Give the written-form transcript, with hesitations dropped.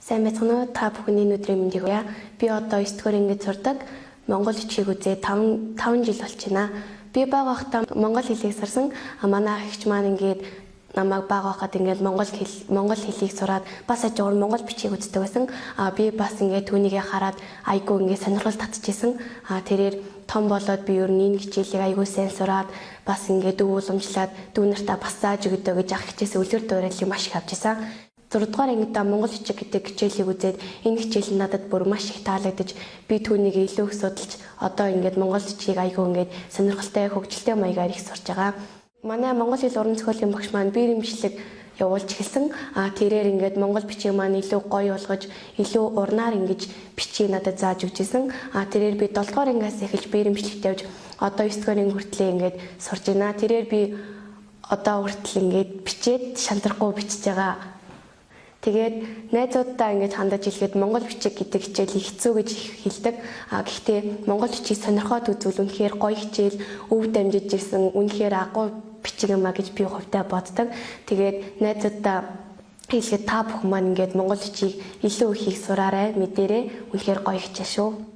Сайн байцгаана уу? Та бүхний өнөөдрийн мэндийг хүргье. Би одоо 9 дугаар ангид сурдаг. Монгол бичгийг үзээ 5 жил болж байна. Би бага байхдаа монгол хэлийг сурсан. Манай ах эгч маань ингээд намайг бага байхад ингээд монгол хэлийг сураад бас хажуугаар монгол бичгийг үздэг байсан. Би бас ингээд түүнийгээ хараад айгүй ингээд сонирхол татчихсан. Тэрээр том болоод би ер нь энэ хичээлийг айгүй сайн сураад бас ингээд өв уламжлаад дүү нартаа бас зааж өгдөө гэж ах эгчээс үлгэр дуурайлыг маш их авч ирсэн. 6 дугаар ангидаа монгол бичиг гэдэг хичээлийг үзээд энэ хичээл нь надад бүр маш их таалагдаж би түүнийг илүү их судалж одоо ингээд монгол бичгийг айгүй ингээд сонирхолтой, хөгжилтэй маягаар их сурч байгаа. Манай монгол хэл уран зохиолын багш маань бие бичлэг явуулж эхэлсэн. Тэрээр ингээд монгол бичиг маань илүү гоё болгож, илүү урнаар ингэж бичгийг надад зааж өгч исэн. Тэрээр би 7 дугаар ангиас эхэлж бие бичлэгт явж одоо 9 дугаар анги хүртлээ ингээд сурж байна. Тэрээр би одоо хүртэл ингээд бичээд шантрахгүй бичиж байгаа. Тэгээд найзууддаа ингэж хандаж хэлэхэд монгол бичиг гэдэг хичээлийг хэцүү гэж хэлдэг. Гэхдээ монгол бичгийг сонирхоод үзвэл үнэхээр гоё хичээл, өв дамжиж ирсэн үнэхээр агуу бичиг юм а гэж би хувьдаа боддог. Тэгээд найзууддаа хэлэхэд та бүхэн маань ингээд монгол бичгийг илүү их сураарай, мэдээрэй. Үнэхээр гоё хичээл шүү.